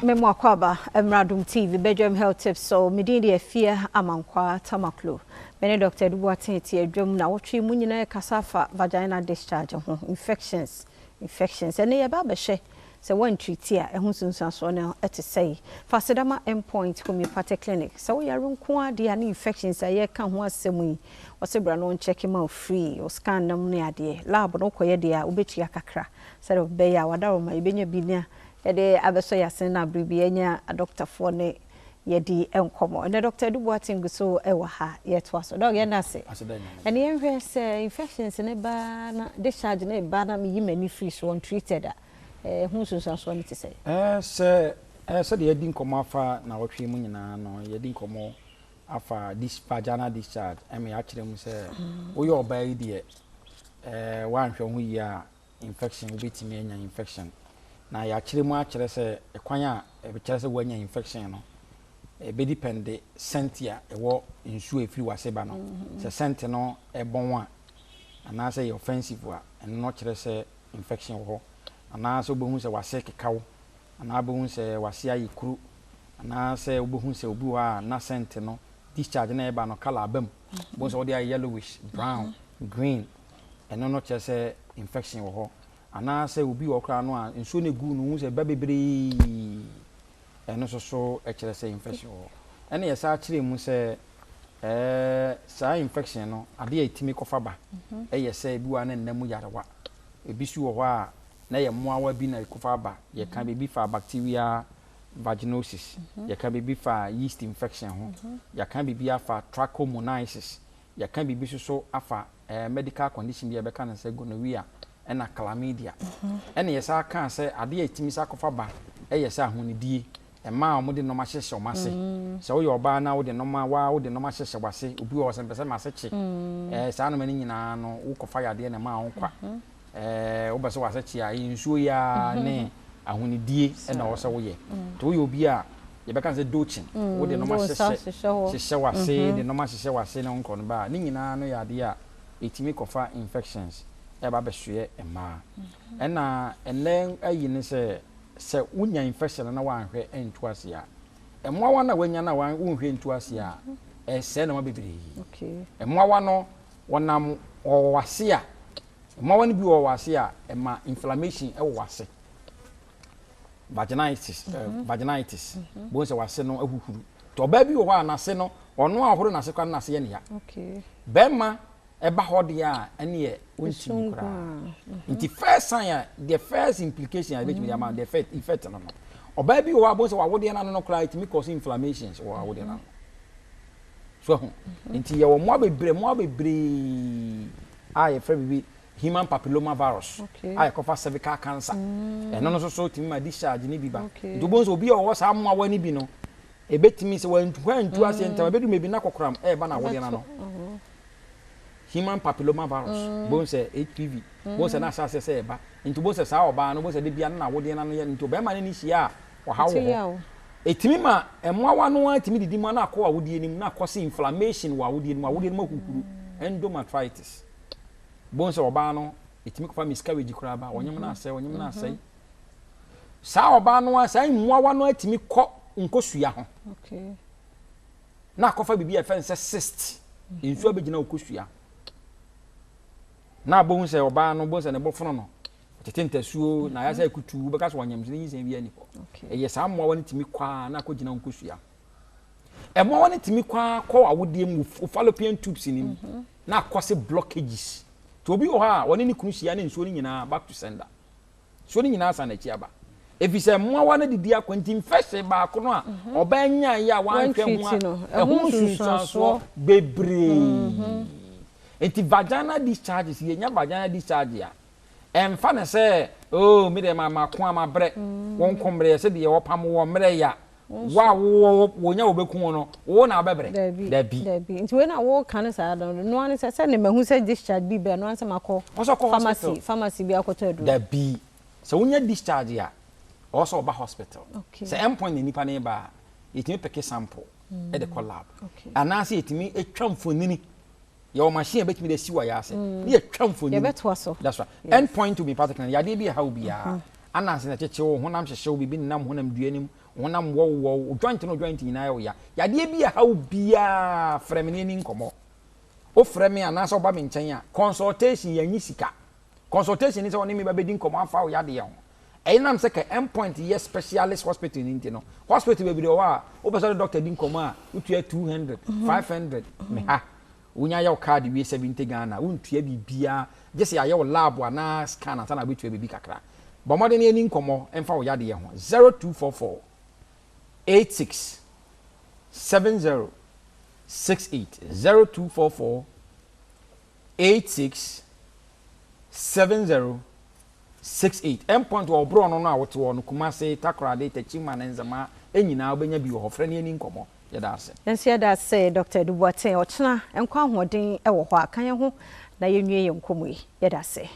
Mema akwaaba mmra Adom TV Bedwam Health Tips so. Me din de Afia Amankwa Tamaklo. Me ne Dr. Adu Boateng te adwam na wɔtwe mu nyinaa kasa afa vaginal discharge ho, infections, infections. Ɛne yɛba abɛhwɛ sɛ woantreat a, ɛho nsunsuansoɔ no te sɛe. Fa aseda ma Endpoint Homeopathic Clinic. Sɛ woyare nko ara deɛ a ne infections a yɛreka ho asɛm yi, wɔse bra na wɔnkyɛke ma wo free, wo scan nom ne adeɛ. Lab no wokɔyɛ deɛ a, wobɛtua kakra sɛdeɛ ɛbɛyɛ a w'adaworoma yɛbɛnya bi na yɛde abɛsɔ yɛn asene na abere bi yɛanya adɔkotafoɔ ne yɛadi nkɔmmɔ. Ɛnnɛ Dɔkta Adu Boateng gu so wɔ ha, yɛtoa so. Dɔk, yɛda ase. Ɛnne yɛnhwɛ sɛ infections no ba na discharge no ba na meyi m'ani firi so untreated a, ɛho nsunsuansoɔ no te sɛn? Sɛ sɛdeɛ yɛadi nkɔmmɔ afa nnawɔtwe mu nyinaa no, yɛadi nkɔmmɔ afa dis vaginal discharge ɛma yɛakyerɛ mu sɛ woyɛ ɔbaa yi deɛ woanhwɛ wo ho yie a infection wobɛtumi anya infection. Na yɛakyerɛ mu akyerɛ sɛ ɛkwan a ɛkyerɛ sɛ woanya infection no ɛbɛdepende scent a ɛwɔ nsuo a ɛfiri w'ase ba no. Sɛ scent no ɛbɔn a anaasɛ ɛyɛ offensive a, ɛno no kyerɛ sɛ infection wɔ hɔ. Anaasɛ wobɛhu sɛ w'ase keka wo, anaa wobɛhu sɛ w'ase ayɛ kuru, anaasɛ wobɛhu sɛ obi wɔ hɔ a na scent no discharge na ɛba no colour aba mu. Wobɛhu sɛ wode ayɛ yellowish, brown, green. Ɛno no kyerɛ sɛ infection wɔ hɔ. Anaasɛ obi wɔ hɔ koraa no a nsuo no egu no wohu sɛ ɛba bebree. Ɛno nso so kyerɛ sɛ infection wɔ hɔ. Ɛna yɛsan kyerɛ mu sɛ ɛɛ saa infection no adeɛ a ɛtumi kɔfa ba ɛyɛ sɛ ebi wɔ hɔ a na nna mu yarewa. Ebi nso wɔ hɔ a na ɛyɛ mmoawa bi na ɛkɔfa aba. Yɛka biribi fa bacteria vaginosis, yɛka biribi fa yeast infection ho, yɛaka biribi afa trichomoniasis, yɛaka biribi nso so afa eh, medical condition bi a yɛbɛka no sɛ gonorrhea ɛna chlamydia. Ɛna yɛsan kaa sɛ adeɛ a ɛtumi sa kɔfa ba ɛyɛ sɛ ahonidie, mmaa a wɔde nnoɔma hyehyɛ wɔn ase. Sɛ woyɛ ɔbaa na wode nnoɔma, waa wode nnoɔma hyehyɛ w'ase, obi wɔ hɔ sɛ mpɛ sɛ m'ase kye, eh, saa nnoɔma no nyinaa no wokɔfa yadeɛ na ɛma wo kwa. Eh, wopɛ sɛ w'ase kye a, ɛyɛ nsuo yi ara ne ahonidie na ɛwɔ sɛ woyɛ. Nti woyɛ obi a yɛbɛka no sɛ douching, wode nnoɔma hyehyɛ hyehyɛ w'ase, de nnoɔma hyehyɛ w'ase ne wo nkɔ no ba a, ne nyinaa no yɛ adeɛ a ɛtumi kɔfa infections ɛba bɛsoɛ mmaa. Ɛna ɛnnɛ ayi ne sɛ, sɛ wonya infection no na woanhwɛ antu ase a, mmoawa no a woanya no a wonhwɛ ntu ase a, ɛsɛe nnoɔma bebree. Mmoawa no wɔnam wɔwɔ w'ase a, mmoawa no bi wɔ w'ase a, ɛma inflammation wɔ w'ase. Vaginitis, vaginitis. Bohu sɛ w'ase no ahuhuru. Nti ɔbaa bi wɔ hɔ a n'ase no, ɔno a ɔhoro n'ase koraa no n'ase yɛ ne ya. Bɛrima ɛba hɔ deɛ a, ɛneɛ ɔntumi koraa. Nti first sign a, the first implication a ɛbɛtumi de ama, the effect, effect no no. Ɔbaa bi wɔ hɔ a bohu sɛ w'awodeɛ no ano no koraa ɛtumi cause inflammations wɔ awodeɛ no ano. So ahu. Nti yɛwɔ mmoa bebree, mmoa bebree a yɛfrɛ biribi human papilloma virus a yɛkɔfa cervical cancer. Ɛno no nso so tumi ma discharge no bi ba. Nti wobɛhu sɛ obi a ɔwɔ saa mmoawa no bi no, ɛbɛtumi sɛ wantu aseɛ ntɛm, ɛbɛdu baabi na kɔkoram ɛreba n'awodeɛ no ano. Human papilloma virus, wobɛhu sɛ HPV, wobɛhu sɛ na ahyɛ aseɛ sɛ ɛba. Nti wobɛhu sɛ saa ɔbaa no, wobɛhu sɛ da biara na n'awodeɛ no ano yɛ no, nti ɔbarima ne no hyia a, ɔhaw wɔ hɔ. Ɛtumi ma mmoawa no ara tumi didi mu a na akɔ awodeɛ no mu na akɔse inflammation wɔ awodeɛ no mu, awodeɛ no mu ahuhuru, endometritis. Wobɛhu sɛ ɔbaa no, ɛtumi kɔfa miscarriage koraa ba, ɔnyem no asɛe, ɔnyem no asɛe. Saa ɔbaa no ara, saa mmoawa no ara tumi kɔ nkosua ho. Na akɔfa biribi a yɛfrɛ no sɛ cyst, nsuo abɛgyina wo kosua. Na abɛhu sɛ ɔbaa no, wobɛhu sɛ ne bo fono no, ɔtete ntasuo, na ayɛ sɛ kutuu, wobɛka sɛ ɔnyem, so ne nyinsɛn biara nni hɔ. Ɛyɛ saa mmoawa no tumi kɔ ara na akɔgyina wo nkosua. Mmoawa no tumi kɔ ara kɔ awodeɛ mu, wo fallopian tubes no mu, na akɔse blockages. Nti obi wɔ hɔ a, ɔne ne kunu hyia ne nsuo no nyinaa back to sender. Nsuo no nyinaa san n'akyi aba. Ɛfiri sɛ mmoawa no didi akɔ nti infection baako no a ɔbaa nyaeɛ a wanhwɛ ho a, ɛho nsunsuansoɔ bebree. Nti vaginal discharges, yɛnya vaginal discharge a, ɛmfa no sɛ oh me deɛ mako a mabrɛ, wo nko mmerɛ sɛ deɛ wɔpam wɔ mmerɛ ya, wo a wowɔ wonya wɔbɛku wo no, wo na wobɛbrɛ. Dabi. Dabi. Dabi. Nti wei na woka no saa no, noa ne sɛ sɛ ne mahu sɛ discharge bi bɛn, noa ne sɛ makɔ pharmacy, pharmacy bi akɔtɔ aduro. Dabi. Sɛ wonya discharge a, ɔwɔ sɛ ɔba hospital. Sɛ endpoint na nipa no reba a, yɛtumi peke sample de kɔ lab. Anaasɛ yɛtumi twa mfonini. Yɛwɔ machine a yɛbɛtumi de asi wɔ yɛn ase. Ne yɛtwa mfonini. Yɛbɛtoa so. That's right. Endpoint homeopathic clinic, yadeɛ bi ɛha wo biara. Ananse na ɛkyekye wo, honam hyehye wo, biribi nenam honam dua no mu. Wo honam wɔ wo wɔ wo joint ne wo joint nyinaa yɛ wo ya. Yadeɛ bi a ɛha wo biara frɛ me na yɛnni nkɔmmɔ. Wofrɛ me anaasɛ woba me nkyɛn a, consultation yɛnnye sika. Consultation ne sɛ wo ne me ba bɛdi nkɔmmɔ afa wo yadeɛ ho. Ɛnam sɛ kɛ Endpoint yɛ specialist hospital no nti no, hospital bebree wɔ hɔ a wopɛ sɛ wode doctor di nkɔmmɔ a, wotua 200, 500, me ha. Wonya yɛ wo card wie 70 Ghana, wontua biribiara gye sɛ yɛayɛ wo lab anaa scan ansa na wobɛtua biribi kakra. Bɔ mmɔden na yɛnni nkɔmmɔ mfa wo yadeɛ ho. 0244 86 70 68 0244 86 70 68. Endpoint wɔ wo borɔno no a wote hɔ no, Kumasi, Takoradi, Techiman, Nzema nyinaa wobɛnya bi wɔ hɔ. Frɛ na yɛnni nkɔmmɔ. Yɛda ase. Yɛn nso yɛda ase Doctor Adu Boateng. Ɔkyena nkwa ahoɔden wɔ hɔ a, ka yɛn ho na yɛnwie yɛn nkɔmmɔ yi. Yɛda ase.